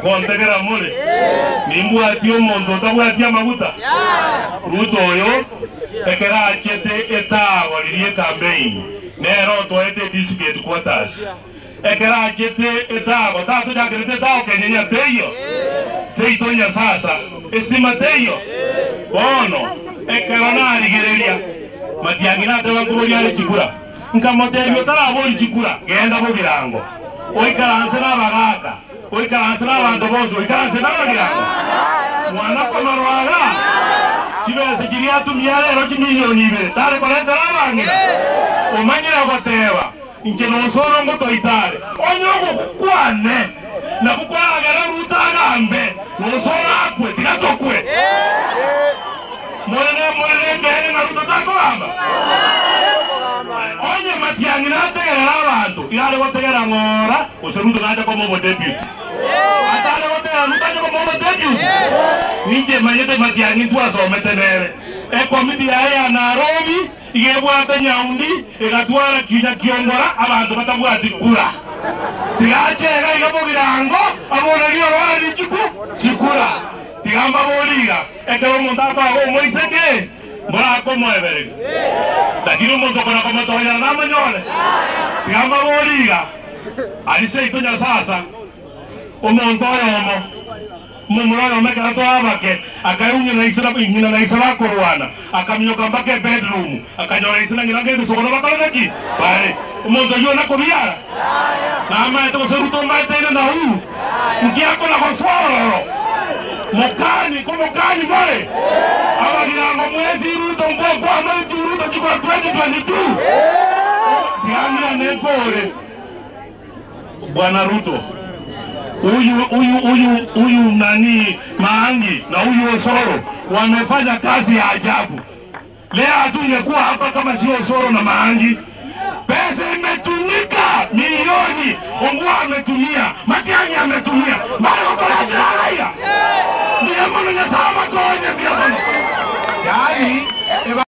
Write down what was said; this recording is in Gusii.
Ngontegera more? Nimbwatie omonto otabwati amaguta? Ruto oyo ekero achete etago riria ekambeini, nere otoete edistrict headquarters. Ekero achete etago, tatochakerete etago kenyenya teiyo, seito Nyasasa, esitima teiyo. Bono ekero narigereria, Matiang'i nateba nkoboria are chikura. Nkamotebia, Otarabori chikura, genda bogirango, oikaranse nabagaaka, oikaranse nabanto bonsi, oikaranse nabagirango. Mwana komarwa iga, chibesa chiria atumia rero chimilioni ibere, tare koretera abang'ina. Omanyire goteba, Inche nosoro ngotoita are, onye ogokwane nabwo koragere Ruto agambe, nosoro akwe, tiga tokwe. More more nekeene ng'a Ruto takogamba? Onye Matiang'i nategerere abanto, iga are gotegera ng'ora gose Ruto nacha komoa obodeputy. Atare gotegera Ruto ache komoa obodeputy? Ninche manyete Matiang'i ntwasomete nere ekomiti yaye ya Nairobi, Iga ebwate nyaundi, egatwara kiunya kiongora abanto batabwati kura. Tiga ache iga iga bogirango aborerie oroe richiku chikura. Tiga mbaborie iga, ekero omonto akoaga omoiseke, mborakomoebereria? Lakini omonto okona komotonyera namonyore? Tiga mbaborie iga, aria seito Nyasasa, omonto oyomo Omomura oyomo ekero tore abake, akaigwa ng'ina ise na ng'ina na ise bakorwana, akaminyoka mpaka ebedroom, akanyora ise na ng'ina ngegesogono bakorete ki? Bare. Omonto oyio nakobiara? Namaete gose Ruto ombaeteine na Uhuru? Nki akona gosoa ororo? Mokani, nkomokani more? Abagirango mwensi Ruto nkokwama inchu Ruto chikura 2022. Tiga ng'irane nkore. Bwana Ruto, huyu huyu huyu huyu nani Maangi na huyu Osoro wamefanya kazi ya ajabu. Leo hatungekuwa hapa kama sio Osoro na Maangi. Pesa imetumika milioni, Ongwae ametumia, Matiang'i ametumia, mbali kutolewa.